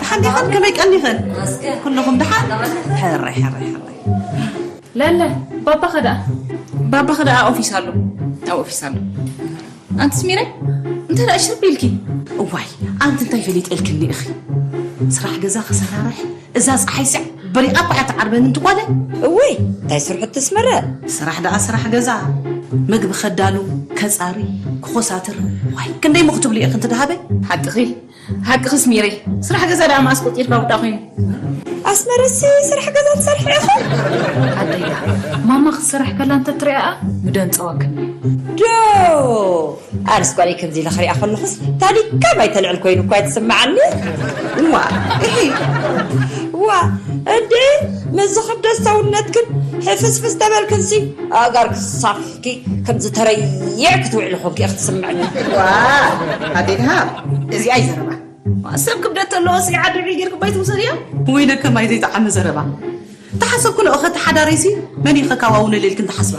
ደሓን ዲኽን? ከመይ ቀኒኽን? ኩልኹም ደሓን? ሕራይ፣ ሕራይ፣ ሕራይ። ለለ፣ ባባኸ ደኣ? ባባኸ ደኣ ኦፊስ ኣሎ። ኣብ ኦፊስ ኣሎ። ኣንቲ ስሚረ፣ እንታይ ደኣ ሽርብ ኢልኪ? እዋይ፣ ኣንቲ እንታይ ፈሊጠልክኒ ኢኺ? ስራሕ ገዛ ክሰራርሕ፣ እዛ ፀሓይ ስዕ በሪቓ እኳ እያ ትዓርበኒ እንት ጓለ። እውይ፣ እንታይ ስርሑ ትስምረ? ስራሕ ደኣ ስራሕ ገዛ፣ ምግቢ ከዳሉ፣ ከፃሪ፣ ክኾሳትር፣ ዋይ፣ ክንደይ እሞ ክትብሉ ኢኺ እንት ደሃበይ? ሓቅኺ፣ ሓቅኺ ስሚረይ፣ ስራሕ ገዛ ደኣ መኣስ ቆፂርካ ውዳ ኮይኑ። ኣስመረሲ ስራሕ ገዛ ትሰርሒ ኢኺ? ኣደይ ደኣ፣ ማማ ክትሰርሕ ከላ እንተ ትሪኣኣ ምደንፀወክኒ። ዶ ኣነስ ጓለይ ከምዚ ኢለ ክሪኣ ከለኹስ ታዲካ ማይ ተልዕል ኮይኑ እኳ ይትስምዓኒ። እዋ፣ እሒ። እዋ፣ እንዴ፣ ምስዚ ክብደት ሰውነትክን ሕፍስፍስ ተበልክንሲ፣ ኣእጋርኪ ሳፊሕኪ ከምዚ ተረይዕ ክትውዕሊ ኮንኪ ኢኺ ትስምዕኒ። ዋ፣ ኣዴ ድሃብ፣ እዚኣ እዩ ዘረባ። ዋ፣ ሰብ ክብደት ተለዎ ሲ ዓዲ ዒል ጌርኪ ባይ ትውሰድዮ? ወይለከ ማይ ዘይጠዓመ ዘረባ። ተሓሰብኩ ንእኸ ተሓዳረይሲ መን እዩ ከካዋውነለይ ኢልክን ትሓስባ?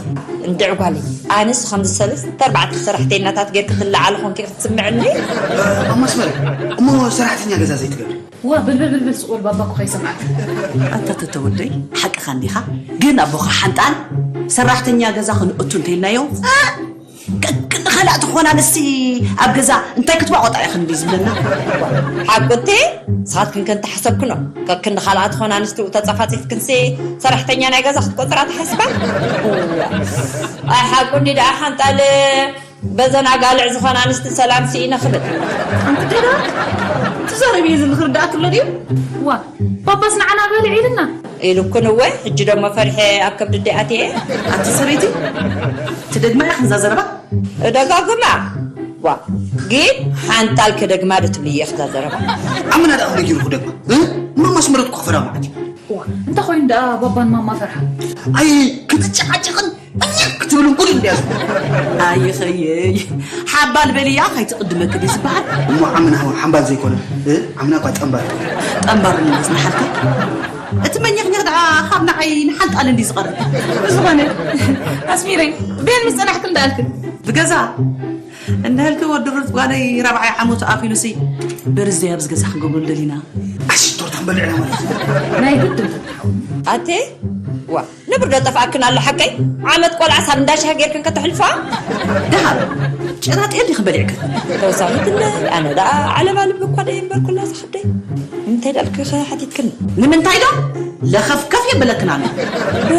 እንድዒ ጓለይ፣ ኣነስ ከምዚ ሰለስተ ኣርባዕተ ሰራሕተይናታት ጌርኪ ትለዓሊ ኾንኪ ክትስምዕኒ። ማማ ኣስመረ፣ እሞ ሰራሕተኛ ገዛ ዘይትገብሪ? ዋ፣ ብልብል ብልብል ስቕ በል ባባ እኮ ከይሰምዓካ። ኣታ ተተወደይ፣ ሓቅኻ እንዲኻ፣ ግን ኣቦኻ ሓንጣል ሰራሕተኛ ገዛ ክንእቱ እንተይልናዮ፣ እ፣ ከክንዲ ካልኣት ዝኾና ኣንስቲ ኣብ ገዛ እንታይ ክትባቆጣ ኢኽን ድዩ ዝብለና? ሓቁ እቲ ንስኻትክን ከንተሓሰብክኖ፣ ከክንዲ ካልኣት ዝኾና ኣንስቲ ተጸፋጺፍክንሲ ሰራሕተኛ ናይ ገዛ ክትቆጽራ ትሓስባ? እዋ። ኣይ ሓቁ እንዲ ደኣ ሓንጣል በዘን ኣጋልዕ ዝኾና ኣንስቲ ሰላም ስኢነ ክብል። ኣንቲ ቴዳ፣ ትዛረቢ እዚ ንኽርዳእክ ኣሎ ድዩ? ዋ፣ ባባስ ንዓና ኣጋልዕ ኢልና? ኢሉኩን እወ፣ ሕጂ ደሞ ፈሪሐ ኣብ ከብዲ ኣትየ። ኣንቲ ሰበይቲ፣ ትደግማ ኢኺ እዛ ዘረባ? እደጋግማ። ዋ፣ ግን ሓንጣል ክደግማ ዶ ትብልዬ እዛ ዘረባ? ኣመና ደኣ ነጊርኩ ደግማ። እ? ማማ ኣስመረት እኮ ፈራ ማለት እዩ። ዋ፣ እንታይ ኮይኑ ደኣ ባባን ማማ ፈርሓ? ኣይ፣ ክትጨቃጨቅን እኛ ክትብልን ጉድ እንድያ ዝኾነ። ኣይኸየይ፣ ሓባል በልያ ከይትቕድመኪ ድዩ ዝበሃል? እሞ ዓምና ሓምባል ዘይኮነ፣ እ? ዓምና እኳ ጠምባር። ጠምባር ንመጽናሓልካ። እቲ መኘኽኘኽ ደኣ ካብ ንዓይ ንሓንጣል እንዲ ዝቐርብ። ብዝኾነ፣ ኣስሚረይ፣ ቤን ምስ ጸናሕክን ደኣልክን? ብገዛ። እንድህልኪ ወዲ ሩት ጓለይ ራብዓይ ዓመቱ ኣኺሉሲ፣ በርዝደይ ኣብዚ ገዛ ክንገብረሉ ደሊና። ኣሽ፣ ቶርታ ክንበልዕ ኢና ማለት እዩ። ናይ ግድን ተተሓው። ኣቴ፣ ዋ፣ ነብር ዶ ጠፍኣክን ኣሎ ሓቀይ? ዓመት ቆልዓ ሳብ እንዳ ሻሂ ጌርክን ከተሕልፋ? ደሃብ፣ ጨናጢ እንዲኽን በሊዕክን? ተወሳኺት እንደ ኣነ ደኣ ዓለባ ልቢ እኳ ደይ እምበርኩላ ዝኽደይ። ንምንታይ ዳልኪ ኸ ሓቲትክን? ንምንታይ ዶ? ለኸፍከፍ የበለክን ኣሎ። ዶ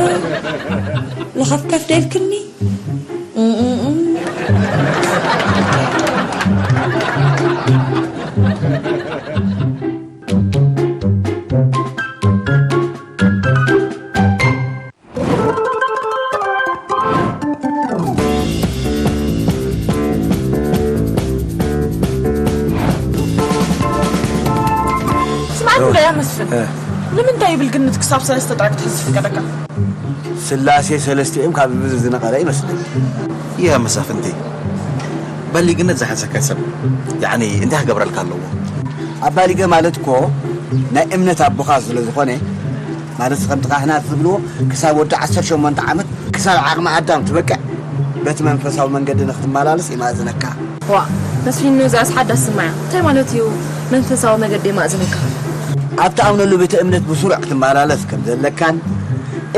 ለኸፍከፍ ደልክኒ? እም፣ እም፣ እም። ስምዓት እንዶ እያ መስፍን። እ። ንምንታይ ይብል ግምት ክሳብ ሰለስተ ጥራይ ክትሕዝ ዝፍቀደካ? ስላሴ ሰለስተ እዮም ካብ ዝብል ዝነቐለ ይመስለኒ። ይህ መሳፍንተይ፣ በሊግነት ዝሓሰካ ሰብ፣ ያዕኒ፣ እንታይ ክገብረልካ ኣለዎ? ኣባሊገ ማለት እኮ ናይ እምነት ኣቦኻ ስለ ዝኾነ፣ ማለት ከምቲ ካህናት ዝብልዎ፣ ክሳብ ወዲ ዓሰርተ ሸሞንተ ዓመት፣ ክሳብ ዓቕሚ ኣዳም ትበቅዕ፣ በቲ መንፈሳዊ መንገዲ ንክትመላለስ ይማእዝነካ። ዋእ፣ መስፍን፣ እዚኣስ ሓዳስ ስማያ። እንታይ ማለት እዩ መንፈሳዊ መገዲ የማእዝነካ? ኣብ ትኣምነሉ ቤተ እምነት ብስሩዕ ክትመላለስ ከም ዘለካን፣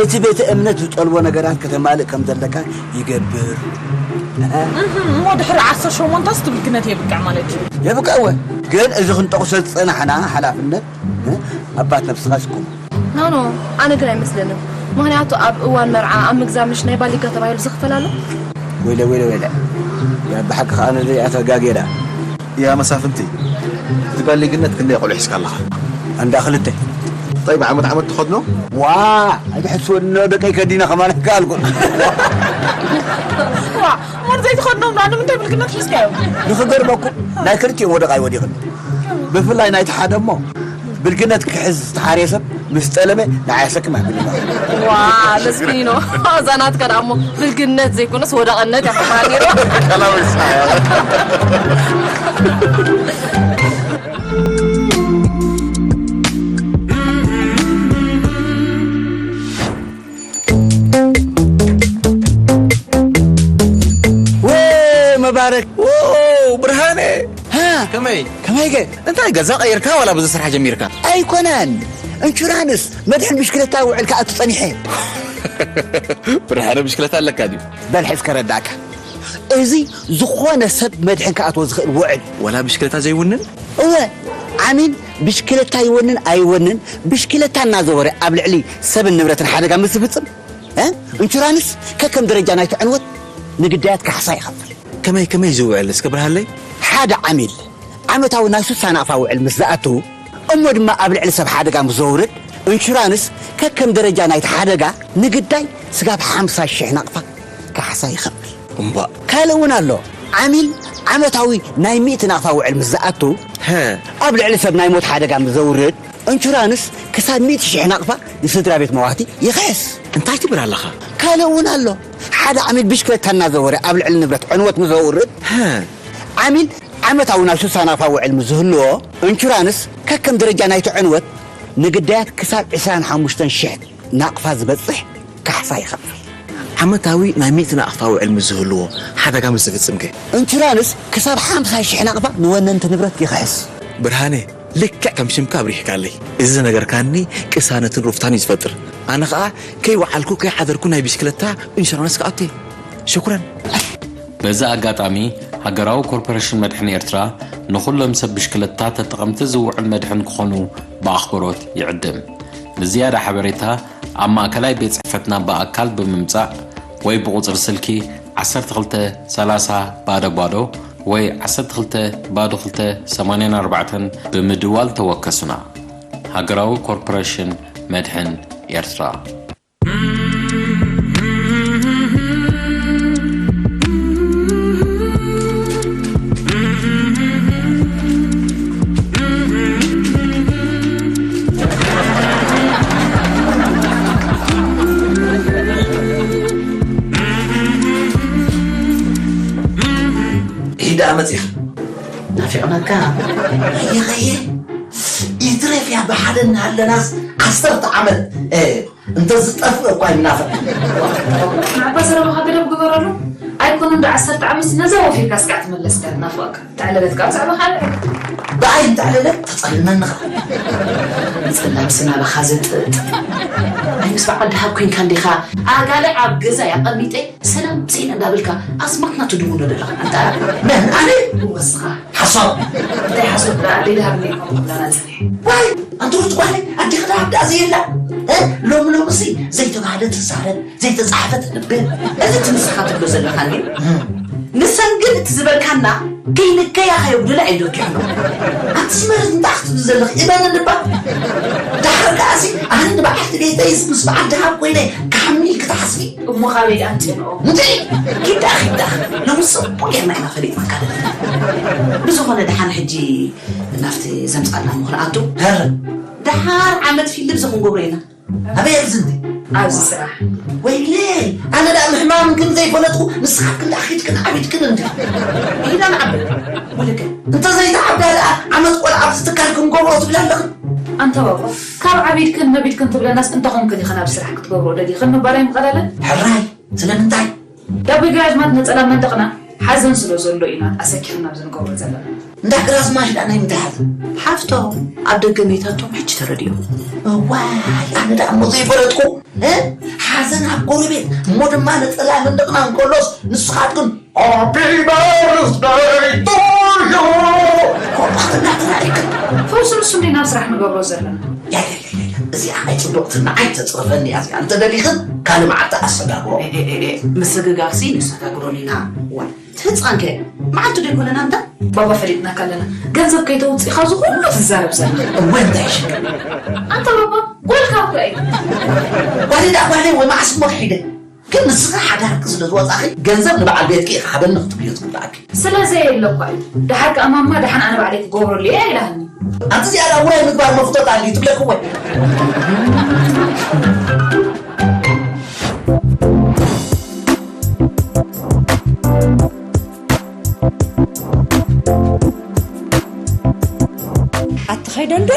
እቲ ቤተ እምነት ዝጠልቦ ነገራት ከተማልእ ከም ዘለካን ይገብር። እሞ ድሕሪ ዓሰርተ ሸሞንተ ስ ትብልግነት የብቅዕ ማለት እዩ። የብቅዕ እወ። ግን እዚ ክንጠቕሶ ዝጸናሕና ሓላፍነት፣ እ፣ ኣባት ነብስኻ ስኩም። ኖ፣ ኖ፣ ኣነ ግን ኣይመስለንን። ምኽንያቱ ኣብ እዋን መርዓ ኣብ ምግዛምሽ ናይ ባሊጋ ተባሂሉ ዝኽፈል ኣሎ። ወይለ፣ ወይለ፣ ወይለ። ያ ብሓቂ ከኣ ነዚ ኣተጋጌዳ። ያ መሳፍንቲ፣ እዚ ባሊግነት ክንደይ ቆልዑ ሒዝካ ኣለኻ? ኣንዳ ክልተ። ጠይብ፣ ዓመት ዓመት ትኸድኖ? ዋ፣ ኣይትሕስወኒ፣ ደቀይ ከዲና ከማን ኣይከኣልኩን። ዋ፣ እሞ ዘይትኸድኖም ደኣ ንምንታይ ብልግነት ሒዝካዮም? ንኽገርመኩም፣ ናይ ክልቲኦም ወደቓይ ወዲቕኒ። ብፍላይ ናይቲ ሓደ እሞ፣ ብልግነት ክሕዝ ዝተሓርየ ሰብ ምስ ጠለመ ንዓይ ኣሰክም ኣይብልን። ዋ፣ መስኪኖ። እዛ ናትካ ደኣ እሞ ብልግነት ዘይኮነስ ወደቐነት እያ ትበሃል ነይሩ። ወይ መባረክ። ዎ፣ ብርሃነ። ሃ? ከመይ? ከመይ ገ? እንታይ ገዛ ቀይርካ ዋላ ብዙ ስራሕ ጀሚርካ? ኣይኮነን። እንሹራንስ መድሕን ብሽክለታ ውዕል ክኣቱ ጸኒሐ። ብርሃነ ብሽክለታ ኣለካ ድዩ? በል ሕዝ ከረዳእካ። እዚ ዝኾነ ሰብ መድሕን ክኣትዎ ዝኽእል ውዕል። ዋላ ብሽክለታ ዘይውንን? እወ፣ ዓሚል ብሽክለታ ይወንን ኣይወንን፣ ብሽክለታ እናዘወረ ኣብ ልዕሊ ሰብን ንብረትን ሓደጋ ምስ ዝፍጽም፣ እ? እንሹራንስ ከከም ደረጃ ናይቲ ዕንወት ንግዳያት ካሕሳ ይኸፍል። ከመይ፣ ከመይ ዝውዕል እስከ ብርሃለይ? ሓደ ዓሚል ዓመታዊ ናይ ሱሳ ናቕፋ ውዕል ምስ ዝኣቱ፣ እሞ ድማ ኣብ ልዕሊ ሰብ ሓደጋ ምስ ዘውርድ፣ እንሹራንስ ከከም ደረጃ ናይቲ ሓደጋ ንግዳይ ስጋብ ሓምሳ ሽሕ ናቕፋ ካሕሳ ይኸፍል። እምባእ። ካልእ እውን ኣሎ። ዓሚል ዓመታዊ ናይ ሚእቲ ናቕፋ ውዕል ምስ ዝኣቱ፣ ሀ። ኣብ ልዕሊ ሰብ ናይ ሞት ሓደጋ ምስ ዘውርድ፣ እንሹራንስ ክሳብ ሚእቲ ሽሕ ናቕፋ ንስድራ ቤት መዋቲ ይኽሕስ። እንታይ ትብል ኣለኻ? ካልእ እውን ኣሎ። ሓደ ዓሚል ብሽክለታ እናዘወረ ኣብ ልዕሊ ንብረት ዕንወት ምስ ዘውርድ፣ ሀ። ዓሚል ዓመታዊ ናይ ሱሳ ናቕፋ ውዕል ምስ ዝህልዎ፣ እንሹራንስ ከከም ደረጃ ናይቲ ዕንወት ንግዳያት ክሳብ ዕስራን ሓሙሽተን ሽሕ ናቕፋ ዝበጽሕ ካሕሳ ይኸፍል። ዓመታዊ ናይ ሚእቲ ናቕፋ ውዕል ምስ ዝህልዎ ሓደጋ ምስ ዝፍጽም ከ? እንሹራንስ ክሳብ ሓምሳ ሽሕ ናቕፋ ንወነንቲ ንብረት ይኽሕስ። ብርሃነ፣ ልክዕ ከም ሽምካ ኣብሪህካለይ። እዚ ዝነገርካኒ ቅሳነትን ሩፍታን እዩ ዝፈጥር። ኣነ ኸኣ ከይወዓልኩ ከይሓደርኩ ናይ ብሽክለታ ኢንሹራንስ ክኣቱ እየ። ሽኩረን። በዚ ኣጋጣሚ፣ ሃገራዊ ኮርፖሬሽን መድሕን ኤርትራ ንኹሎም ሰብ ብሽክለታ ተጠቐምቲ ዝውዕል መድሕን ክኾኑ ብኣኽብሮት ይዕድም። ንዝያዳ ሓበሬታ፣ ኣብ ማእከላይ ቤት ጽሕፈትና ብኣካል ብምምጻእ ወይ ብቑጽሪ ስልኪ ዓሰርተ ክልተ ሰላሳ ባዶ ባዶ ወይ ዓሰርተ ክልተ ባዶ ክልተ ሰማንያን ኣርባዕተን ብምድዋል ተወከሱና። ሃገራዊ ኮርፖሬሽን መድሕን ኤርትራ። ኢዳ መጺኻ። ናፊቕናካ። ኣየ፣ ኣየ። ይትረፍ እያ ብሓደ እናሃለናስ ዓሰርተ ዓመት፣ እ፣ እንተዝጠፍእ እኳ ይናፍቕ። ንዓባ ዘረባኻ ገደብ ግበረሉ። ኣይኮነን ዶ ዓሰርተ ዓመት ነዛ ወፊርካ እስካዕ ትመለስ እያ ትናፍቐካ። ተዕለለት ካብ ዛዕባ ካልእ። ብኣይ እንተዕለለት ተጸልመኒ ኸዓ። ንጸላም ስናብኻ ዘጥጥ። ኣይ ምስ በዓል ደሃብ ኮይንካ እንዲኻ። ኣጋለ ኣብ ገዛ እያ ቀሚጠ ሰላም ስኢነ እንዳበልካ ኣስማትና ትድውኖ ዘለኻ። ኣንታ መን ኣነ? ወስኻ። ሓሳብ። እንታይ ሓሳብ ደኣ? ደይ ደሃብ እኮ ብላና ጸኒሐ። ዋይ፣ ኣንተ ሩት ጓለይ፣ ኣዴኻ ደሃብ ደኣ ዘየላ? እ? ሎሚ ሎሚ ሲ ዘይተባህለ ትዛረብ፣ ዘይተጻሕፈ ተንብብ። እዚ እቲ ንስኻ ትብሎ ዘለኻ እንድዩ። እም። ንሰን ግን እቲ ዝበልካና ከይንከያ ከየጉድላ እየን ደኪሖም። ኣንቲ ዝመረት እንታይ ክትብል ዘለኺ? እመኒ እባ። ደሓር ከኣሲ ኣነ ንበዓልቲ ቤተይስ ምስ በዓል ደሃብ ኮይነ ክሓሚ ኢልኪ ትሓስቢ? እሞ ካበይ ደኣ ኣምጺእንኦ? እንተ ኪዳ ኪዳ ሎሚ ጽቡቕ ጌርና ኢና ፈሊጥናካ ዘለና። ብዝኾነ ደሓን ሕጂ ናብቲ ዘምጻእና እሞ ክንኣቱ። ሄረ። ደሓር ዓመት ፊልም እዚ ክንገብሮ ኢና። ኣበይ ኣብዚ እንዲ? ኣብዚ ስራሕ። ወይለይ፣ ኣነ ደኣ ምሕማም ግን ዘይፈለጥኩ፣ ንስኻትክን ደኣ ኺድክን ዓቢድክን እንዲ። ኢዳ ንዓቢ። ወለከ። እንተ ዘይተዓብዳ ደኣ ዓመት ቆልዓ ኣብዚ ትካል ክንገብሮ ትብላ ኣለኽን? ኣንታ ባባ፣ ካብ ዓቢድክን ነቢድክን ትብለናስ እንተ ኾንክን ኢኽን ኣብ ስራሕ ክትገብርኦ ደሊኽን ምባል ኣይምቐለለን? ሕራይ፣ ስለምንታይ? ዳቦይ ገራጅ ማለት ነጸላ መንደቕና ሓዘን ስለ ዘሎ ኢና ኣሰኪፍና ኣብዚ ንገብሮ ዘለና። እንዳ ግራዝማሽ ደኣ ናይ ምንታይ ሓዘን? ሓፍቶም ኣብ ደገ መይታቶም ሕጂ ተረዲኦም። እዋይ፣ ኣነ ደኣ እሞ ዘይፈለጥኩ። እ? ሓዘን ኣብ ጎረቤት፣ እሞ ድማ ነጸላ መንደቕና እንከሎስ፣ ንስኻትክን ሃፒ በርዝደይ ቱ ዩ! ኮርባኽትና ተራሪክን። ፈውሲ ንሱ እንዴ ናብ ስራሕ ንገብሮ ዘለና? ያ፣ ያ፣ ያ፣ ያ፣ ያ። እዚኣ ኣይጽቡቕትን ንዓይ ተጽርፈኒ እያ እዚኣ። እንተ ደሊኽን ካልእ መዓልቲ ኣሰጋግሮ። ኤ፣ ኤ፣ ኤ፣ ኤ፣ ምስግጋርሲ ንሰጋግሮን ኢና። ዋ። እቲ ህፃን ከ መዓልቱ ዶ ኣይኮነን ኣንታ? ባባ ፈሊጥናካ ኣለና። ገንዘብ ከይተውፅእኻ እዚ ኩሉ ትዛረብ ዘለኻ። እወ እንታይ ሽግር? ኣንታ ባባ ጓልካ እኮ እዩ። ጓለይ ደኣ ጓለይ ወይ መዓስ እሞ ክሒደ? ግን ንስኻ ሓዳርኪ ስለ ዝወፃኺ ገንዘብ ንበዓል ቤትኪ ኢኻ ሃበኒ ክትብልዮ ዝግብኣኪ። ስለ ዘየለ እኳ እዩ። ደሓር ከኣ ማማ ደሓን ኣነ ባዕለይ ክገብረሉ እየ ኢላኒ። ኣንቲ እዚኣ ደኣ ውራይ ምግባር መፍቶት ኣልዩ ትብለኪ ወይ? ኣቲ ኸይደንዶ?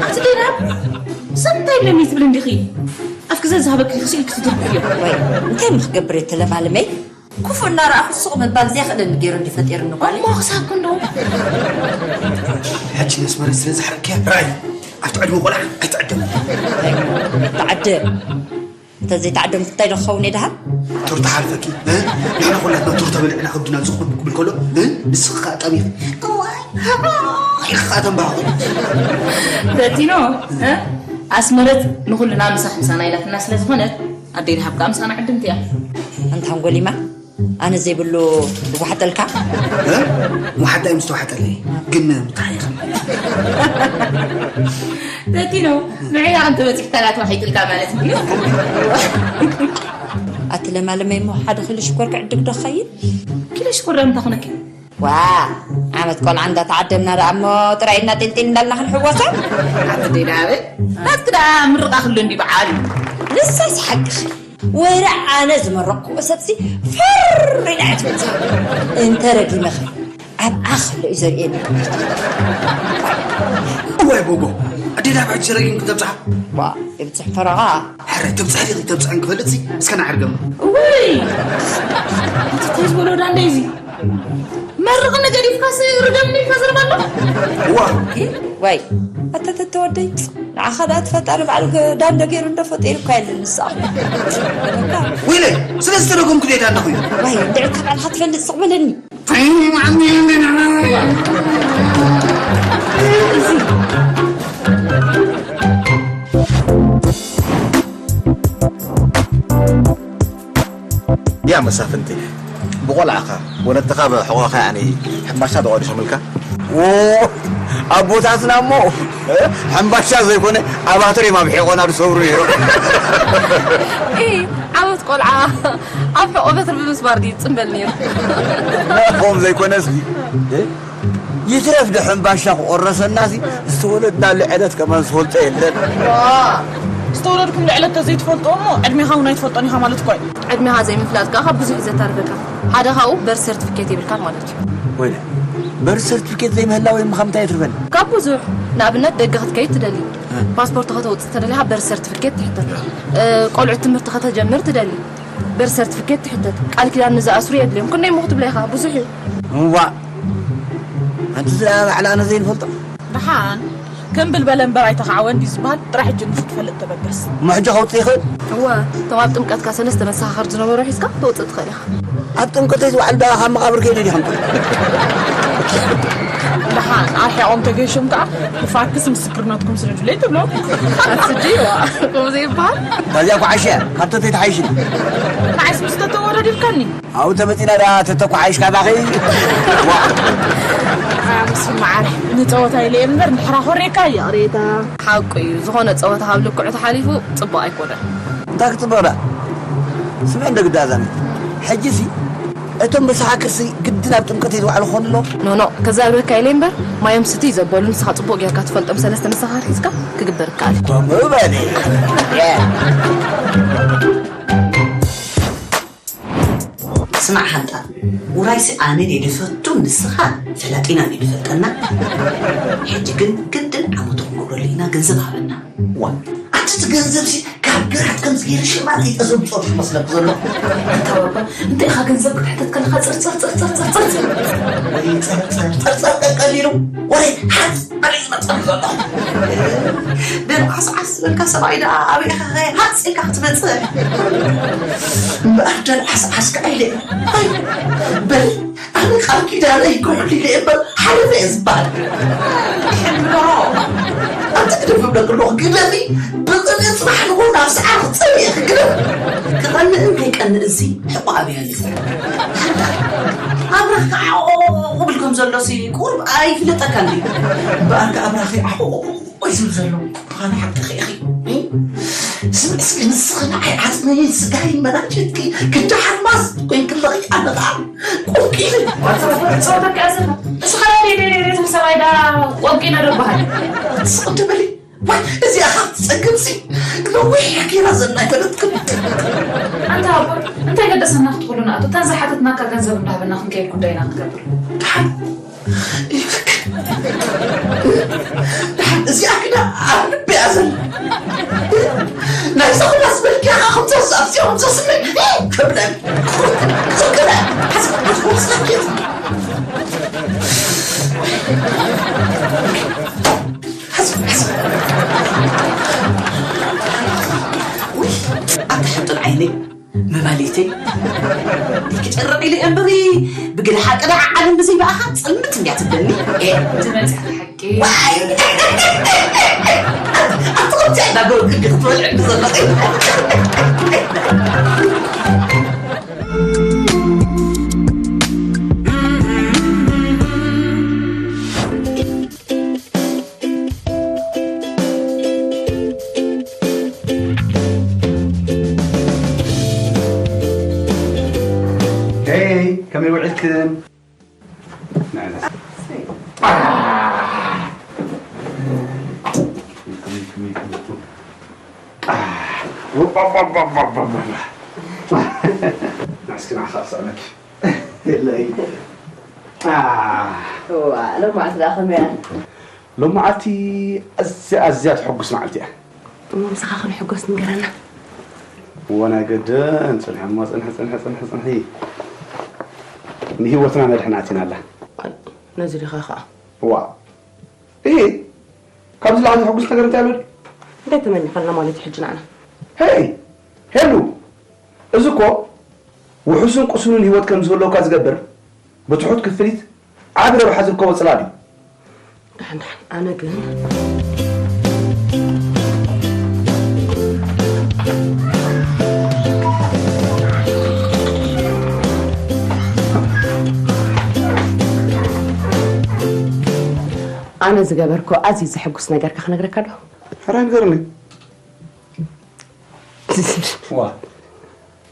ኣቲ ዲና፣ ሰብ እንታይ ኢለኒ ትብል እንዲኺ? ኣፍኪ ዘዝሃበኪ ክሲ ኢልኪ ትድርብዮ። ወይ፣ እንታይ ምኽገብር እየ ተለማልመይ? ክፉእ እናረኣኹ ሱቕ ምባል ዘየኽእለኒ ገይሩ እንዲ ፈጢሩኒ ጓለይ። እሞ ክሳብ ክንድኡ? ሕጂ ነስመረ ስለ ዝሓረክያ ራይ፣ ኣብቲ ዕድመ ቆልዓ ኣይትዕደም። ተዓደ። እንተዘይተዓደምኩ እንታይ ዶ ክኸውን እየ ደሃ? ቱር ተሓልፈኪ፣ እ? ንሕና ኩላትና ቱር ተበሊዕና ከብድና ዝኹን ክብል ከሎ፣ እ? ንስኺ ከኣ ጠሚኺ። እዋይ፣ ኢልኪ ከኣ ተንባህኺ። ተቲኖ፣ እ? ኣስመረት ንኹልና ምሳሕ ምሳና ኢላትና ስለ ዝኾነት፣ ኣደይ ደሃብ ከኣ ምሳና ዕድምቲ እያ። ኣንታ ሓንጎሊማ፣ ኣነ ዘይብሉ ይዋሕጠልካ? እ? ዋሕጣ እዩ ምስተዋሕጠለይ፣ ግን ምተሓይኸ። ተቲኖ፣ ንዕያ ኣንተ በፂሕካ ናት ዋሒጥልካ ማለት እዩ። ኣቲ ለማለመይ እሞ ሓደ ኪሎ ሽኮር ክዕድግ ዶ ክኸይድ? ኪሎ ሽኮር ዶ እንታይ ኮነኪ? ዋ፣ ዓመት ቆልዓ እንዳተዓደምና ደኣ እሞ ጥራይ እና ጢልጢል እንዳልና ክንሕወሶ? ኣቲ ደይ ደሃበ፣ ናትኪ ደኣ ምርቓ ክሉ እንዲ በዓል እዩ። ንሳስ ሓቅኺ። ወረ ኣነ ዝመረቕክዎ ሰብሲ ፈር ኢላ እያ ትመጽእ። እንተ ረጊመኺ፣ ኣብኣ ከሎ እዩ ዘርእየኒ። እዋይ ቦጎ፣ ኣዴ ዳብ ሕጂ ረጊምኪ ተብጽሓ? ዋ፣ ይብጽሕ ፈረቓ። ሕረ፣ ተብጽሒ ዲኺ ተብጽሕን ክፈልጥሲ፣ እስከ ንዓርገም። እውይ! እቲ ተዝበሎ ዳ እንደዚ። መርቕኒ ገዲፍካስ ርገምኒ ኢልካ ዘረባ ኣሎ? እዋ። ወይ፣ ኣታ ተተወደይ፣ ንዓኻ ደኣ እቲ ፈጣሪ ባዕሉ ገ-፣ ዳንደ ገይሩ እንዶ ፈጢሩካ የለን ንስኻ። ወይለይ፣ ስለ ዝተረጎምኩ ዶ ዳንደ ኮይኑ? ወይ፣ እንድዒ ካብ ባዕልኻ ትፈልጥ ስቕ በለኒ። ያ መሳፍንቲ፣ ብቆልዓኻ ወለድኻ ብሕቖኻ ያኒ ሕምባሻ ተቋዲሾምልካ? ዎ፣ ኣቦታትና እሞ፣ እ፣ ሕምባሻ ዘይኮነ ኣባትር እዮም ኣብ ሒቖና ዝሰብሩ ነይሮም። ኢ፣ ዓወት ቆልዓ ኣብ ሕቖ በትሪ ብምስባር ድዩ ዝጽንበል ነይሩ? ከምኡ ዘይኮነስ፣ እ፣ ይትረፍ ዶ ሕምባሻ ክቆረሰናሲ ዝተወለድናሉ ዕለት ከማን ዝፈልጦ የለን። ዋ፣ ዝተወለድኩምሉ ዕለት ተዘይትፈልጦ እሞ ዕድሜኻ እውን ኣይትፈልጦን ኢኻ ማለት እኮ እዩ። ዕድሜኻ ዘይምፍላጥ ከኣ ካብ ብዙሕ እዩ ዘታርፈካ። ሓደ ካብኡ በርት ሰርቲፊኬት የብልካን ማለት እዩ። ወይለ፣ በርት ሰርቲፊኬት ዘይምህላወይ እሞ ካብ እንታይ የትርፈኒ? ካብ ብዙሕ። ንኣብነት ደገ ክትከይድ ትደሊ። እ። ፓስፖርት ከተውጽእ ተደሊኻ በርት ሰርቲፊኬት ትሕተት። እ፣ ቆልዑት ትምህርቲ ከተጀምር ትደሊ። በርት ሰርቲፊኬት ትሕተት። ቃል ኪዳን ንዝኣስሩ የድልዮም። ክንደይ እሞ ክትብላ ኢኻ? ብዙሕ እዩ። እዋእ! ኣንቲ ዝረኣ ባዕላ ኣነ ዘይንፈልጦ። ደሓን፣ ክምብል በለ እምበር ኣይተኻዕወን ድዩ ዝበሃል? ጥራሕ ሕጂ ንሱ ትፈልጥ ተበገስ። እሞ ሕጂ ከውጽእ ይኽእል? እወ፣ እቶም ኣብ ጥምቀትካ ሰለስተ መሰኻኽር ዝነበሩ ሒዝካ ተውጽእ ትኽእል ኢኻ። ኣብ ጥምቀተይ ዝወዓሉ ደኣ ካብ መቓብር ከይደ ዲኹም? ደሓን፣ ኣርሒቖም ተገይሾም ከኣ ብፋክስ ምስክርነትኩም ስደዱለይ ትብሎም። ኣስዲ፣ ዋ፣ ከምኡ ዘይበሃል። ካብዚኣ እኮ ዓሽ እያ፣ ካብ ተተይ ተሓይሽኒ። ንዓይስ ምስ ተተወረድ ኢልካኒ። ኣብኡ ተመጺና ደኣ ተተኳሓይሽ ካባኺ። ዋ። ኣይ፣ ኣምሲ መዓር፣ ንጸወታ ኢለ እየ እምበር፣ ንድሕራ ኮሬካ ይቕሬታ። ሓቁ እዩ፣ ዝኾነ ጸወታ ካብ ልክዑ ተሓሊፉ ጽቡቕ ኣይኮነን። እንታይ ክጽቡቕ ደኣ? ስምዒ እንዶ ግዳ ዛኒ። ሕጂሲ፣ እቶም መሰኻክርሲ ግድን ኣብ ጥምቀተይ ዝወዓሉ ክኾኑ ኣለዎም? ኖ፣ ኖ፣ ከዛርበካ ኢለ እምበር፣ ማዮም ስቲ ዘበሉ ንስኻ ጽቡቕ ጌርካ ትፈልጦም ሰለስተ መሰኻኽር ሒዝካ ክግበር ይከኣል እዩ። ከምኡ በሊ። የ። ስማዕ ሓንጣ፣ ውራይሲ ኣነ ድየ ድፈቱ ንስኻ ፈላጢና ድዩ ድፈልጠና? ሕጂ ግን ግድን ዓመቱ ክንገብረሉ ኢና፣ ገንዘብ ሃበና። ዋ፣ ኣቲ እቲ ገንዘብሲ ካብ ግራት ከምዚ ገይሩ ሽማት እዩ ተዘምጾ መስለክ ዘሎ። ኣታ ባባ፣ እንታይ ኢኻ ገንዘብ ክትሕተት ከለኻ ጸር፣ ጸር፣ ጸር፣ ጸር፣ ጸር፣ ጸር፣ ጸር? ወይ ጸር፣ ጸር፣ ጸር፣ ጸር ቀሊሉ። ወይ ሓጽ፣ ኣበይ ዝመጽእ ዘሎ? ደልዓስዓስ ዝበልካ ሰብኣይ ደኣ ኣበይ ኢኻ ከ ሃጽ ኢልካ ክትመጽእ? እምበኣር ደልዓስዓስ ከ ኢለ። ኣይ፣ በል፣ ኣነ ቃል ኪዳነይ ክሕሉ ኢለ እምበር ሓለፈ እየ ዝበሃል። ሕምሮ። ኣንተ ግደፍ እብለክ ኣለኹ፣ ግደፊ። ብቕንኢ ጽባሕ ንግሆ ናብ ሰዓት ክጸንሕ ግደፍ። ክቐንእን ከይቀንእን ሲ ሕቆ ኣብያ ኣሎ። ኣብራኽ ከዓ ኦቕ ብል ከም ዘሎ ሲ ቁሩብ ኣይፍለጠካን ድዩ? እምበኣር ከኣ ኣብራኸይ ዓቑቑቑ ወይ ዝብል ዘሎ ብኻን ሓቅኺ ኢኺ። ስምዒ እስኪ ንስኺ ንዓይ ዓጽመይን ስጋይን መናጀትኪ ክዲ ሓርማዝ ኮይንክለኺ ኣነ ኸኣ ቁርቂ ኢለ። ጸወተካ እያ ዘላ። እስኻ ደይ ደይ ደይ ደይ ትብል ሰብኣይ ደኣ ቆብቂነ ዶ በሃል? ስቕ ትበሊ? ዋይ፣ እዚኣ ካብ ትጸግብሲ ነዊሕ ጌራ ዘላ ኣይፈለጥክን። ኣንታ ኣቦ፣ እንታይ ገደሰና ክትብሉና? እተን ዝሓተትናካ ገንዘብ እንዳሃበና ክንከይድ ጉዳይና ክንገብር። ደሓን። ደሓን፣ እዚኣ ግዳ ኣብ ልቢ እያ ዘላ። ናይ ሰኹላ ዝበልክያ ኸዓ ከምዛ ዝኣፍዝዮ ከምዛ ስመይ፣ ከብለል። ከብለል። ሓዝ፣ ሓዝ፣ ሓዝ፣ ሓዝ። ውይ፣ ኣታ ሕጡል ዓይነይ፣ መማሊተይ። ክጨርቕ ኢለ እምበሪ፣ ብግደ ሓቂ ደኣ ዓለም ብዘይ ብኣኻ ጽልምት እንድያ ትብለኒ። ኤ፣ ትመጽእ ሓቂ። ዋይ! ኣቲ ከምዚ እንዳገበርክ እንዲ ክትበልዕ እንዲ ዘለኺ። ሄይ፣ ከመይ ውዒልክን? ንዕነስ። ንዕስኪ ንዓኻ ክስዕመኪ። የለይ። እዋ፣ ሎማዓንቲ ደኣ ከመይ እያ? ሎማዓንቲ ኣዝያ፣ ኣዝያ ተሐጉስ መዓልቲ እያ። እሞ ምሳኻ ክንሕጎስ ንገረና። እወ፣ ናይ ገደን ጽንሒ እሞ፣ ጽንሒ፣ ጽንሒ፣ ጽንሒ፣ ጽንሒ። ንህይወትና ነድሕን ኣቲና ኣላ። ኣይ፣ ነዚ ዲኻ ኸኣ? እዋ። እሂ፣ ካብዚ ላዕሊ ዘሐጉስ ነገር እንታይ ኣሎ ድዩ? እንታይ ተመኒኻልና ማለት እዩ ሕጂ ንዓና? ሄይ፣ ሄሉ፣ እዚ እኮ ውሑስን ቁሱንን ህይወት ከም ዝህልወካ ዝገብር፣ ብትሑት ክፍሊት ዓቢ ረብሓ ዝርከቦ ጽላል እዩ። ደሓን፣ ደሓን፣ ኣነ ግን ኣነ ዝገበርኮ ኣዝዩ ዘሐጉስ ነገርካ ክነግረካ ዶ? ሕራይ ንገርኒ። ዋ፣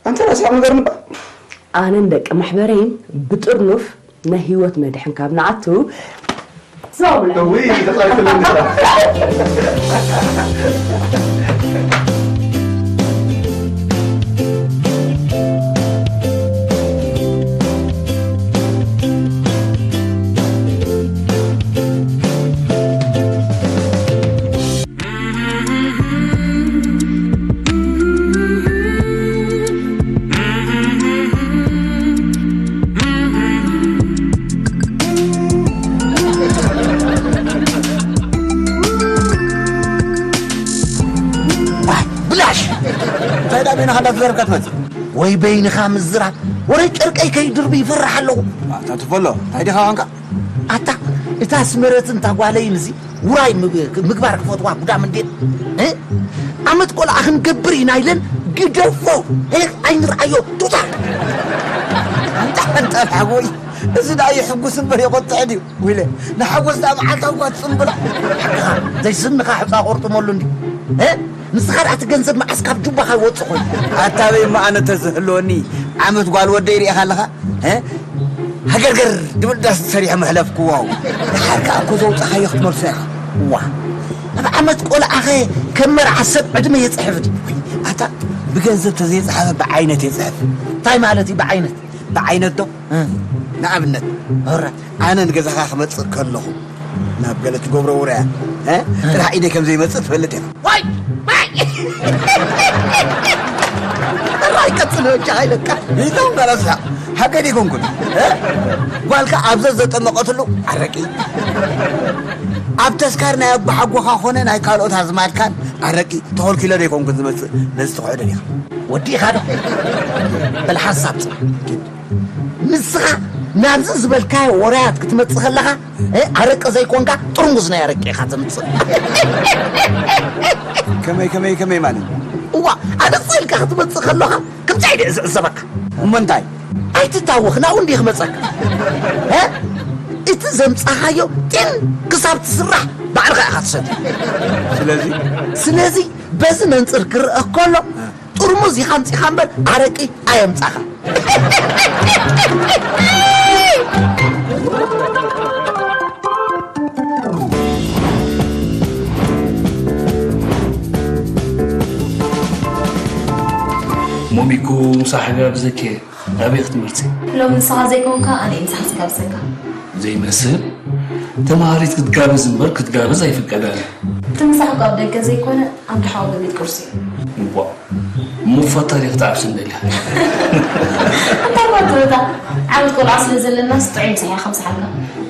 ኣንተ ራስኻ ንገርኒ እባ። ኣነን ደቂ ማሕበረይን ብጥርኑፍ ናይ ህይወት መድሕን ካብ ንኣቱ፣ ዞብለ። እውይ፣ ተጻሪፍልኒ። ዋይ፣ ብላሽ! እንታይ ደኣ በይንኻ እንዳተዛረብካ ትመጽእ? ወይ በይንኻ ምዝራብ፣ ወረ ጨርቀይ ከይድርቢ ይፈርሕ ኣለኹ። ኣታ ትፈሎ፣ እንታይ ዲኻ ኾንካ? ኣታ፣ እታ ኣስመረትን እታ ጓለይን እዚ ውራይ ምግ-፣ ምግባር ክፈትዋ ጉዳም እንዴት? እ? ዓመት ቆልዓ ክንገብር ኢና ኢለን ግደፎ። እ? ኣይንርኣዮ። ቱታ! ኣንታ፣ ኣንታ ሓጎይ፣ እዚ ደኣ የሕጉስ እምበር የቆጥዕ ድዩ? ውይለ፣ ንሓጎስ ደኣ መዓልታዊ እኳ ትጽንብላ። ሓቅኻ፣ ዘይስንኻ ሕጻ ቆርጥመሉ እንዲ። እ? ንስኻ ደኣ እቲ ገንዘብ መዓስ ካብ ጁባኻ ይወጽእ ኮይኑ? ኣታ በይ እሞ ኣነ ተዝህልወኒ ዓመት ጓል ወደይ ርኢኻ ኣለኻ? እ? ሃገርገር ድብል ዳስ ሰሪሐ መሕለፍክዎ። ደሓር ከኣ እኮ ዘውጻኻዮ ክትመልሶ ኢኻ። ዋ፣ ኣብ ዓመት ቆልዓኸ ከም መርዓ ሰብ ዕድመ የጽሕፍ ድዩ? ኣታ ብገንዘብ ተዘይጸሓፈ ብዓይነት የጽሕፍ። እንታይ ማለት እዩ ብዓይነት? ብዓይነት ዶ? እ። ንኣብነት፣ ሆረ። ኣነ ንገዛኻ ክመጽእ ከለኹ፣ ናብ ገለ ትገብሮ ውራያ፣ እ? ጥራሕ ኢደይ ከም ዘይመጽእ ትፈልጥ ኢኻ። ዋይ! ዋይ! ጥራይ ቀጽሎ፣ እጃ ኣይለካ። ይቶም ገረስካ፣ ሓቀይ ደይኮንኩን፣ እ? ጓልካ ኣብ ዘዘጠመቐትሉ ኣረቂ። ኣብ ተስካር ናይ ኣቦሓጎኻ ኾነ ናይ ካልኦት ኣዝማድካን ኣረቂ ተኸልኪሎ ደይኮንኩን ዝመጽእ፣ ነዚ ትኽዕዶ ዲኻ? ወዲእኻ ዶ? በል ሓንሳብ ጽናሕ። ንስኻ ናብዚ ዝበልካዮ ወራያት ክትመጽእ ከለኻ፣ እ፣ ኣረቂ ዘይኮንካ ጥርሙዝ ናይ ኣረቂ ኢኻ ተምጽእ። ከመይ፣ ከመይ፣ ከመይ ማለት? እዋ፣ ኣነጽ ኢልካ ክትመጽእ ከለኻ ከምዚ ኢለ ዝዕዘበካ። እሞ እንታይ? ኣይትታወኽ፣ ናብኡ እንዲየ ክመጸካ። እ? እቲ ዘምጻኻዮ ጢን ክሳብ ትስራሕ ባዕልኻ ኢኻ ትሰትዮ። ስለዚ? ስለዚ በዚ መንጽር ክረአ ከሎ ጥርሙዝ ኢኻ ኣምጺኻ እምበር ኣረቂ ኣየምጻኻ። ሞሚኩ ምሳሕ ጋብዘኪ ኣበይ ክትመርጺ? ሎሚ ንስኻ ዘይኮንካ ኣነ እየ ምሳሕ ዝጋብዘካ። ዘይመስል ተማሃሪት ክትጋብዝ እምበር ክትጋብዝ ኣይፍቀዳን። እቲ ምሳሕ እኮ ኣብ ደገ ዘይኮነ ኣብ ደሓዊ ቤት ቁርሲ እዩ። እሞ ፈታ ዲኺ ትዓብስን ደሊኻ? እንታይ እኳ ትብታ፣ ዓመት ቆልዓ ስለ ዘለናስ ጥዑይ ምሳሕ እያ ከምስሓልካ።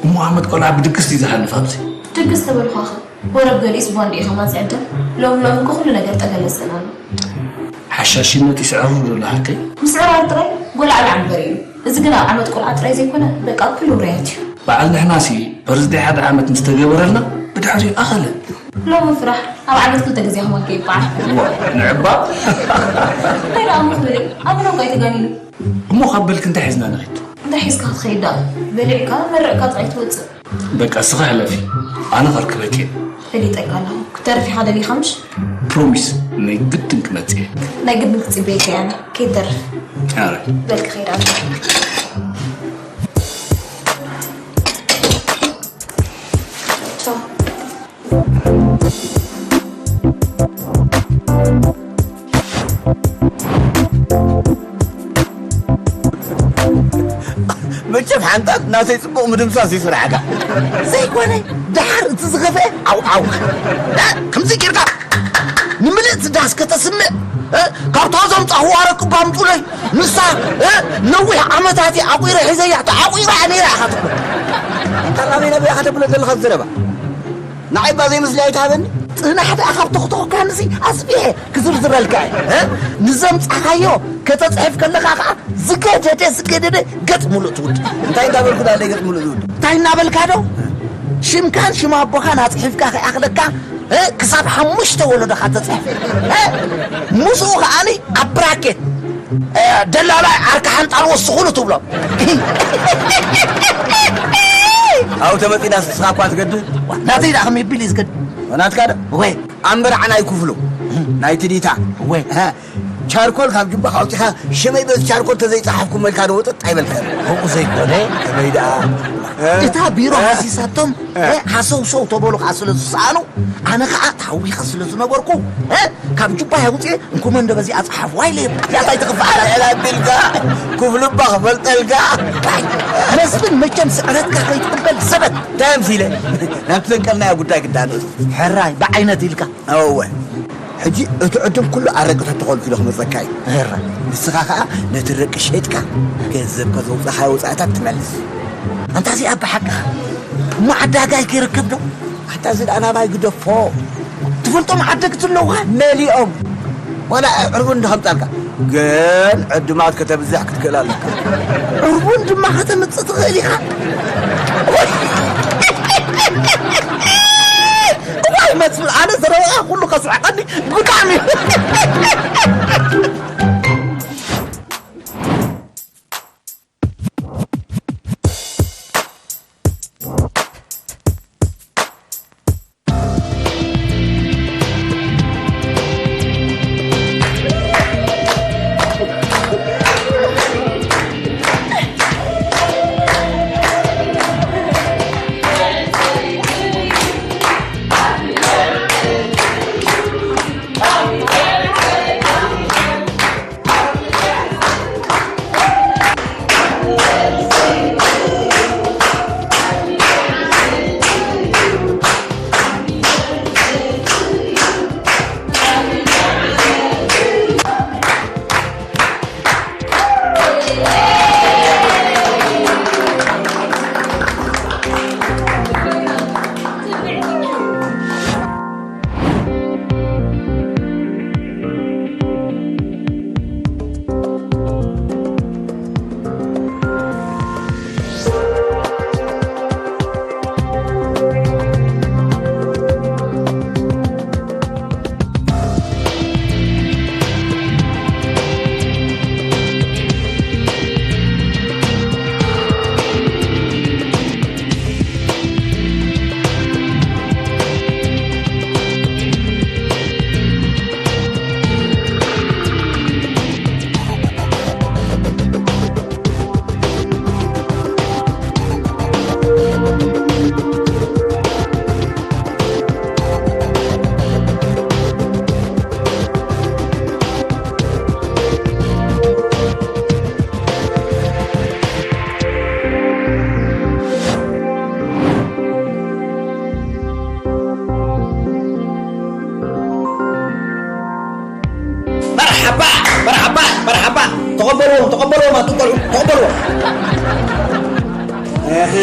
እሞ ዓመት ቆልዓ ብድግስ ድዩ ዝሓልፍ ኣብዚ? ድግስ ተበልኳኸ? ወረብ ገሊኡስ ቧንዴ ኢኻ ማጽዕደ። ሎም ሎም እኮ ኩሉ ነገር ጠገለስን ኣሎ። ሓሻሽነት ይስዕሩ ዶ ለሃከይ? ምስዕራር ጥራይ ጎላዕላዕ እምበር እዩ። እዚ ግን ኣብ ዓመት ቆልዓ ጥራይ ዘይኮነ፣ በቃ ኩሉ ውራያት እዩ። በዓል ንሕናሲ በርዝደይ ሓደ ዓመት ምስ ተገበረልና ብድሕሪኡ ኣኸለ። ሎሚ ፍራሕ ኣብ ዓመት ክልተ ግዜ ክመልከ ይበዓል። ዋ፣ ንዕባ። እንታይ ደኣ እሞ ክብል እየ? ኣብ ሎምካ ኣይተጋኒኑ። እሞ ካብ በልክ እንታይ ሒዝና ንኸይድ? እንታይ ሒዝካ ክትኸይድ ደኣ? በሊዕካ፣ መሪቕካ ጥራይ ትወጽእ። በቃ እስኻ ሕለፊ፣ ኣነ ከርክበኪ እየ። ፈሊጠካ ኣለኹ። ክትተርፍ ኢኻ ደሊኻ ምሽ? ፕሮሚስ፣ ናይ ግድን ክመጽእ እየ። ናይ ግድን ክጽበየካ እየ ኣነ። ከይትተርፍ። ኣረ። በል ክኸይድ ኣለኹ። ቻው። መቸም ሓንጣል ናተይ ጽቡቕ ምድምሳስ እዩ ስራሕካ። ዘይኮነ ደሓር እቲ ዝኸፍአ ዓው ዓው። እ፣ ከምዚ ጌርካ ንምልእቲ ዳስ ከተስምዕ፣ እ፣ ካብታ ዘምጻኹዋ ረቅባ ኣምጹለይ። ንሳ፣ እ፣ ነዊሕ ዓመታት እየ ዓቑረ ሒዘያ፣ ተዓቑራ እያ ነይራ ኢኻ ትብሎ። ኣንታ ናበይ ናበይ ኢኻ ተብሎ ዘለኻ ዘረባ? ንዓይ እባ ዘይምስሊ ኣይትሃበኒ። ጽናሕ ደኣ ካብ ተኽተኽካንሲ ኣስፊሐ ክዝርዝረልካ እየ። እ? ንዘምጻኻዮ ከተጽሕፍ ከለኻ ኸዓ ዝገደደ ዝገደደ ገጽ ሙሉእ ትውድ። እንታይ እንዳበልኩ ዳለይ ገጽ ሙሉእ ዝውድ? እንታይ እናበልካ ዶ? ሽምካን ሽም ኣቦኻን ኣጽሒፍካ ከይኣኽለካ፣ እ? ክሳብ ሓሙሽተ ወለዶኻ ተጽሕፍ። እ? ምስኡ ኸዓኒ ኣብ ብራኬት፣ እ፣ ደላላይ ዓርካ ሓንጣል ወስኹሉ ትብሎ። ኣብኡ ተመጺና ንስኻ እኳ ትገድል። ናተይ ደኣ ከመይ ቢል እዩ ዝገድል? ናትካ ዶ? ወይ። ኣንበርዓ ናይ ክፍሉ፣ ናይ ትዲታ። ወይ። እ፣ ቻርኮል ካብ ጅባኻ ኣውጺኻ፣ ሽመይ በዚ ቻርኮል ተዘይጸሓፍኩ መልካ ዶ ወጥጥ ኣይበልካን? ከምኡ ዘይኮነ። ከመይ ደኣ? እ? እታ ቢሮ እ? ሃሲሳቶም፣ እ? እ፣ ሃሰውሰው ተበሉ ከኣ ስለ ዝሰኣኑ፣ ኣነ ከኣ ታዊኸ ስለ ዝነበርኩ፣ እ፣ ካብ ጁባይ ኣውጽኤ፣ እንኩመ እንዶ በዚኣ ጸሓፍዋ ኢለዮም። ያታ ኣይትኽፋእ። ኣላ ኣቢልካ፣ ክፍሉ እባ ክፈልጠልካ። ኣይ፣ መስፍን መቸም ስዕረትካ ከይትቕበል ዘበት። እንታይ ኣምሲለ? ናብቲ ዘንቀልናዮ ጉዳይ ክንዳንእ። ሕራይ፣ ብዓይነት ኢልካ። እወ። ሕጂ እቲ ዕድል ኩሉ ኣረቂ ተተኾልኪሎ ክመጸካ እዩ። ሕራይ። ንስኻ ከኣ ነቲ ረቂ ሸጥካ ገንዘብካ ዘውጻኻዮ ወጻእታት ትመልስ። ኣንታ እዚኣ ብሓቅኻ እሞ ዓዳጋይ ከይርከብ ዶ? ኣታ እዚ ደኣ ናባይ ግደፎ። ትፈልጦም ዓደግቲ ኣለዋ መሊኦም። ዋላ ዕርቡን እንዶ ከምጻልካ። ግን ዕዱማት ከተብዝሕ ክትክእል ኣለካ። ዕርቡን ድማ ከተምጽእ ትኽእል ኢኻ። እዋይ መስፍን፣ ኣነ ዘረባኻ ኩሉ ከስሕቐኒ ብጣዕሚ። ተቐበልዎም፣ ተቐበልዎም፣ ኣቱም ቆልዑ፣ ተቐበልዎም። እህ።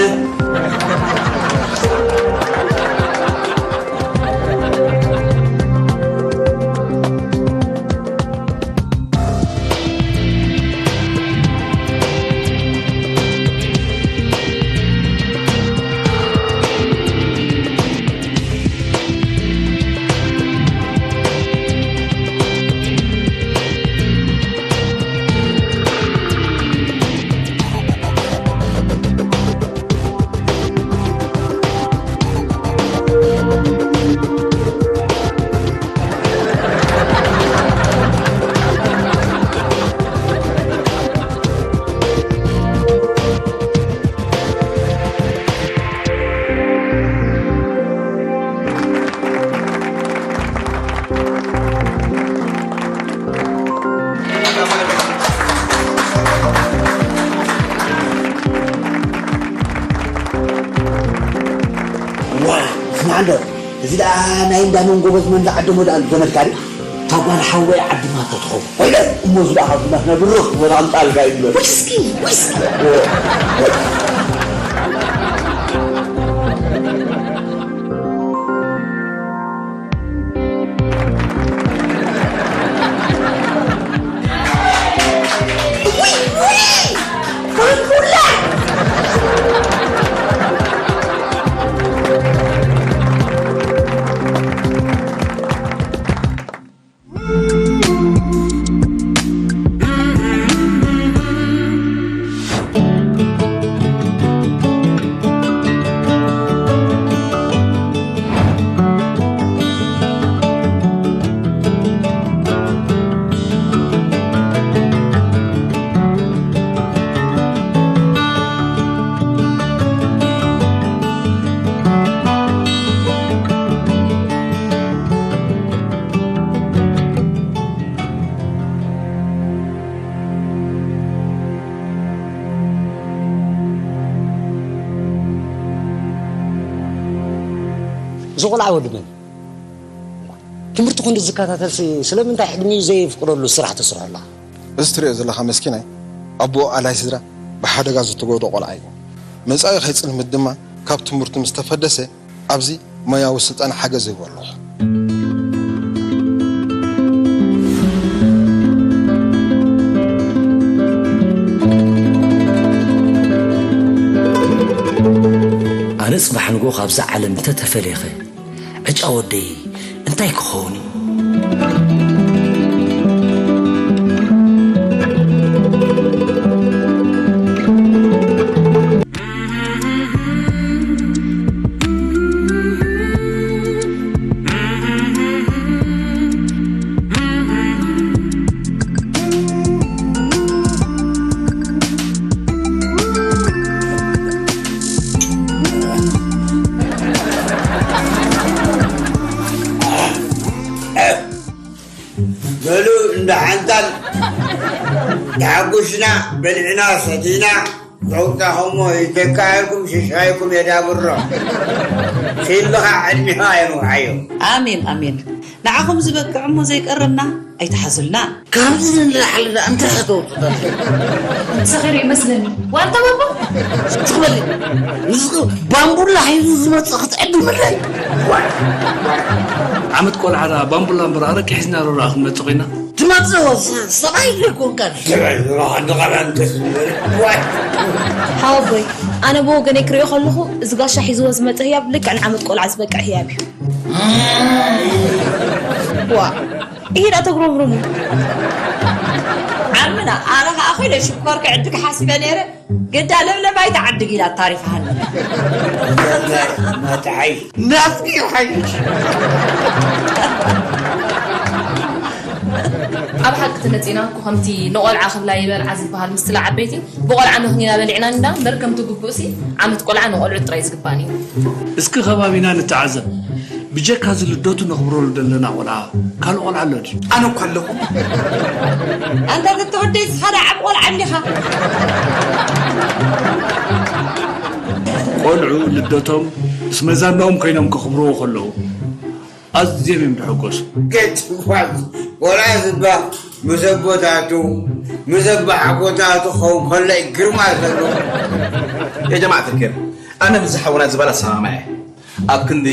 ዋ፣ ስማዕ እንዶ፣ እዚ ደኣ ናይ እንዳ መን ጎበዝ መን ዝዓደሞ ደኣ ዘመድካ ድዩ? እታ ጓል ሓወይ ዓዲማቶ ትኸውን። ወይለ፣ እሞ እዚ ደኣ ካብዚ ናትና ብርኽ ዝበል ኣምጻልካ እዩ ዝበል። ዊስኪ፣ ዊስኪ። እዚ ቆልዓ ወዲ መን? ትምህርቲ ክንዲ ዝከታተልሲ ስለምንታይ ዕድሚኡ ዘይፍቅደሉ ስራሕ ትስርሖ ኣለኻ? እዚ ትሪኦ ዘለኻ መስኪናይ ኣቦኡ ኣላይ ስድራ ብሓደጋ ዝተጎድኦ ቆልዓ እዩ። መጻኢ ከይጽልምት ድማ ካብ ትምህርቱ ምስ ተፈደሰ ኣብዚ ሞያዊ ስልጠና ሓገዝ ይህቦ ኣለኹ። ኣነ ጽባሕ ንግሆ ካብዛ ዓለም እንተተፈለየኸ ዕጫ ወደይ እንታይ ክኸውን እዩ? በሉ እንዳ ሓንታል ተሓጉስና በሊዕና ሰቲና ተውጻኹሞ ይተካኣልኩም ሽሻይኩም የዳብሮ። ፊልምኻ ዕድሜኻ የንውሓዮ። ኣሜን ኣሜን። ንዓኹም ዝበቅዕ እሞ ዘይቀረብና ኣይትሓዙልና። ካብዚ ንላዕሊ ደኣ እንታይ ከተውጽእ? ሰኺሩ ይመስለኒ። ዋንታ ባባ? ትኽበሊ። ንስኺ ባምቡላ ሒዙ ዝመጽእ ክትዕድምለይ? ዓመት ቆልዓ ደኣ ባምቡላ እምበር ኣረቂ ሒዝና ዶ ደኣ ክንመጽእ ኮይና? ትመጽእ ወ-፣ ሰብኣይ ዘይኮንካ። ሰብኣይ ዝረኸ ንቐላን ተስምር። ዋይ። ሓወቦይ፣ ኣነ ብወገነይ ክሪኦ ከለኹ፣ እዚ ጋሻ ሒዝዎ ዝመጸ ህያብ ልክዕ ንዓመት ቆልዓ ዝበቅዕ ህያብ እዩ። ዋ፣ ኢሂዳ ተጉረምርሙ። ዓምና፣ ኣነ ኸኣ ኹይለ ሽኮር ክዕድግ ሓሲበ ነይረ። ግዳ ለምለም ኣይትዓድግ ኢላ ታሪፍ ሃኒ። መታሓይ ናፍቂ ሓይሽ። ኣብ ሓቂ ተመጺና እኮ ከምቲ ንቖልዓ ክብላ ይበልዓ ዝበሃል ምስላ ዓበይቲ ብቖልዓ ምኽኒና በሊዕና እንዳ እምበር ከምቲ ግቡእሲ ዓመት ቆልዓ ንቖልዑት ጥራይ ዝግባእ ነይሩ። እስኪ ከባቢና ንተዓዘብ። ብጀካ እዚ ልደቱ ነኽብረሉ ዘለና ቆልዓ ካልእ ቆልዓ ኣሎ ድዩ? ኣነ እኮ ኣለኹ። ኣንታ ተተወደይ ዝኸዳ ዓብ ቆልዓ እንዲኻ። ቆልዑ ልደቶም ምስ መዛናኦም ኮይኖም ከኽብርዎ ከለዉ ኣዝዮም እዮም ዝሕጎሱ። ገጭ ኳል ወላ ዝባ ምስ ኣቦታቱ ምስ ኣባሓጎታቱ ክኸውን ከሎ እዩ ግርማ ዘሎ። የጀማዓ ተኪር ኣነ ምስ ዝሓውና ዝበላ ሰማማዕ እየ ኣብ ክንዲ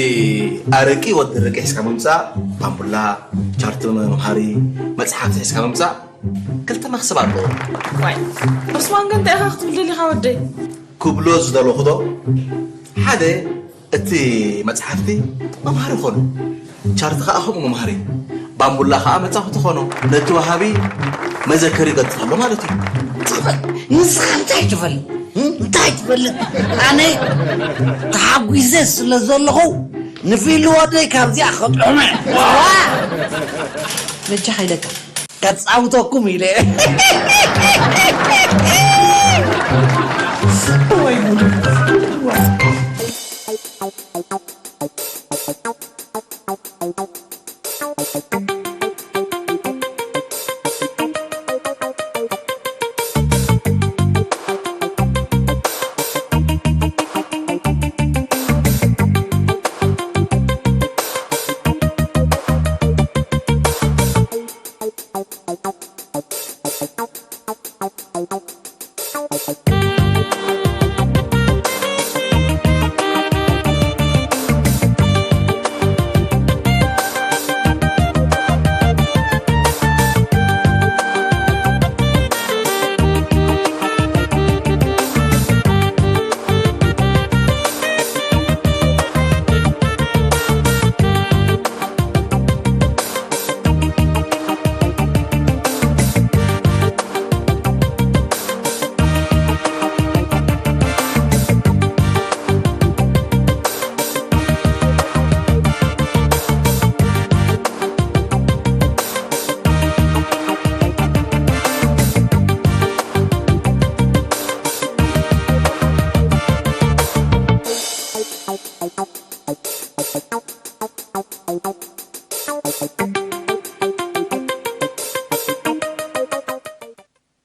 ኣረቂ ወዲ ረቂ ሒዝካ ምምፃእ ባምቡላ ቻርት መምሃሪ መፅሓፍቲ ሒዝካ ምምፃእ ክልተ መክስብ ኣለዎ ዑስማን ግን እንታይ ኢኻ ክትብል ደሊኻ ወደይ ክብሎ ዝደለኹ ዶ ሓደ እቲ መፅሓፍቲ መምሃሪ ኾኑ ቻርት ከዓ ከምኡ መምሃሪ ባምቡላ ከዓ መፃወቲ ኾኖ ነቲ ወሃቢ መዘከሪ ይገጥም ኣሎ ማለት እዩ ንስኻ እንታይ ትፈልጥ እንታይ ትፈልጥ ኣነ ተሓጒሰ ስለ ዘለኹ ንፊሉ ወደይ ካብዚኣ ከጥዑመ በጃ ሓይለካ ከፃውተኩም ኢለ ወይ ጉድ